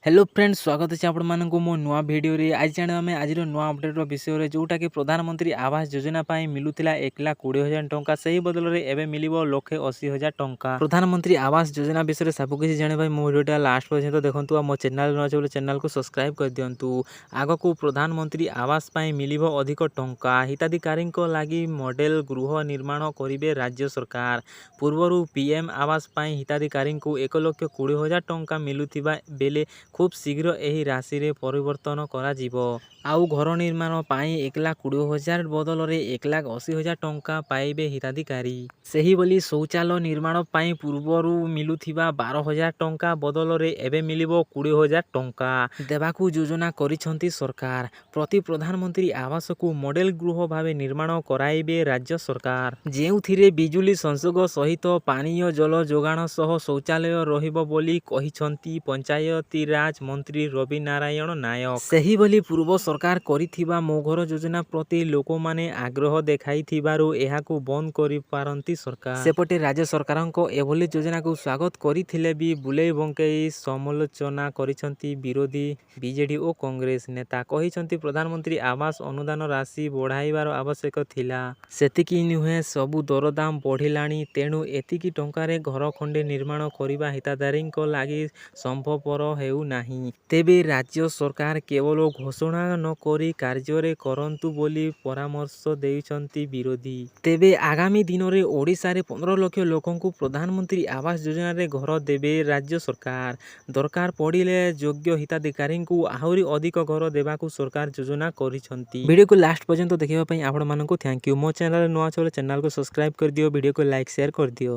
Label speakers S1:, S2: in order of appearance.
S1: Hello friend, ସ୍ୱାଗତ ଅଛି ଆପଣମାନଙ୍କୁ ମୋ ନୂଆ ଭିଡ଼ିଓରେ। ଆଜି ଜାଣିବା ଆମେ ଆଜିର ନୂଆ ଅପଡ଼େଟ୍ର ବିଷୟରେ, ଯେଉଁଟାକି ପ୍ରଧାନମନ୍ତ୍ରୀ ଆବାସ ଯୋଜନା ପାଇଁ ମିଳୁଥିଲା 1,20,000 ଟଙ୍କା, ସେହି ବଦଳରେ ଏବେ ମିଳିବ 1,80,000 ଟଙ୍କା। ପ୍ରଧାନମନ୍ତ୍ରୀ ଆବାସ ଯୋଜନା ବିଷୟରେ ସବୁକିଛି ଜାଣିବା ପାଇଁ ମୋ ଭିଡ଼ିଓଟା ଲାଷ୍ଟ ପର୍ଯ୍ୟନ୍ତ ଦେଖନ୍ତୁ ଆଉ ମୋ ଚ୍ୟାନେଲ୍ ନ ଅଛି ବୋଲେ ଚ୍ୟାନେଲ୍କୁ ସବସ୍କ୍ରାଇବ୍ କରିଦିଅନ୍ତୁ। ଆଗକୁ ପ୍ରଧାନମନ୍ତ୍ରୀ ଆବାସ ପାଇଁ ମିଳିବ ଅଧିକ ଟଙ୍କା। ହିତାଧିକାରୀଙ୍କ ଲାଗି ମଡ଼େଲ ଗୃହ ନିର୍ମାଣ କରିବେ ରାଜ୍ୟ ସରକାର। ପୂର୍ବରୁ ପିଏମ୍ ଆବାସ ପାଇଁ ହିତାଧିକାରୀଙ୍କୁ 1,20,000 ଟଙ୍କା ମିଳୁଥିବା ବେଳେ ଖୁବ୍ ଶୀଘ୍ର ଏହି ରାଶିରେ ପରିବର୍ତ୍ତନ କରାଯିବ। ଆଉ ଘର ନିର୍ମାଣ ପାଇଁ 1,20,000 ବଦଳରେ 1,80,000 ଟଙ୍କା ପାଇବେ ହିତାଧିକାରୀ। ସେହିଭଳି ଶୌଚାଳୟ ନିର୍ମାଣ ପାଇଁ ପୂର୍ବରୁ ମିଳୁଥିବା 12,000 ଟଙ୍କା ବଦଳରେ ଏବେ ମିଳିବ 20,000 ଟଙ୍କା ଦେବାକୁ ଯୋଜନା କରିଛନ୍ତି ସରକାର। ପ୍ରତି ପ୍ରଧାନମନ୍ତ୍ରୀ ଆବାସକୁ ମଡେଲ ଗୃହ ଭାବେ ନିର୍ମାଣ କରାଇବେ ରାଜ୍ୟ ସରକାର, ଯେଉଁଥିରେ ବିଜୁଳି ସଂଯୋଗ ସହିତ ପାନୀୟ ଜଳ ଯୋଗାଣ ସହ ଶୌଚାଳୟ ରହିବ ବୋଲି କହିଛନ୍ତି ପଞ୍ଚାୟତିରାଜ ମନ୍ତ୍ରୀ ରବି ନାରାୟଣ ନାୟକ। ସେହିଭଳି ପୂର୍ବ ସରକାର କରିଥିବା ମୋ ଘର ଯୋଜନା ପ୍ରତି ଲୋକମାନେ ଆଗ୍ରହ ଦେଖାଇଥିବାରୁ ଏହାକୁ ବନ୍ଦ କରିପାରନ୍ତି ସରକାର। ସେପଟେ ରାଜ୍ୟ ସରକାରଙ୍କ ଏଭଳି ଯୋଜନାକୁ ସ୍ୱାଗତ କରିଥିଲେ ବି ବୁଲେଇ ବଙ୍କେଇ ସମାଲୋଚନା କରିଛନ୍ତି ବିରୋଧୀ ବିଜେଡି ଓ କଂଗ୍ରେସ ନେତା। କହିଛନ୍ତି, ପ୍ରଧାନମନ୍ତ୍ରୀ ଆବାସ ଅନୁଦାନ ରାଶି ବଢ଼ାଇବାର ଆବଶ୍ୟକ ଥିଲା। ସେତିକି ନୁହେଁ, ସବୁ ଦରଦାମ ବଢ଼ିଲାଣି, ତେଣୁ ଏତିକି ଟଙ୍କାରେ ଘର ଖଣ୍ଡେ ନିର୍ମାଣ କରିବା ହିତାଧିକାରୀଙ୍କ ଲାଗି ସମ୍ଭବପର ହେଉନାହିଁ। ତେବେ ରାଜ୍ୟ ସରକାର କେବଳ ଘୋଷଣା ନକରି କାର୍ଯ୍ୟରେ କରନ୍ତୁ ବୋଲି ପରାମର୍ଶ ଦେଇଛନ୍ତି ବିରୋଧୀ। ତେବେ ଆଗାମୀ ଦିନରେ ଓଡ଼ିଶାରେ 15 ଲକ୍ଷ ଲୋକଙ୍କୁ ପ୍ରଧାନମନ୍ତ୍ରୀ ଆବାସ ଯୋଜନାରେ ଘର ଦେବେ ରାଜ୍ୟ ସରକାର। ଦରକାର ପଡ଼ିଲେ ଯୋଗ୍ୟ ହିତାଧିକାରୀଙ୍କୁ ଆହୁରି ଅଧିକ ଘର ଦେବାକୁ ସରକାର ଯୋଜନା କରିଛନ୍ତି। ଭିଡ଼ିଓକୁ ଲାଷ୍ଟ ପର୍ଯ୍ୟନ୍ତ ଦେଖିବା ପାଇଁ ଆପଣମାନଙ୍କୁ thank you. ମୋ ଚ୍ୟାନେଲ୍ ନୂଆ ଅଛି ବୋଲେ ଚ୍ୟାନେଲକୁ ସବସ୍କ୍ରାଇବ୍ କରିଦିଅ, ଭିଡ଼ିଓକୁ ଲାଇକ୍, ସେୟାର କରିଦିଅ।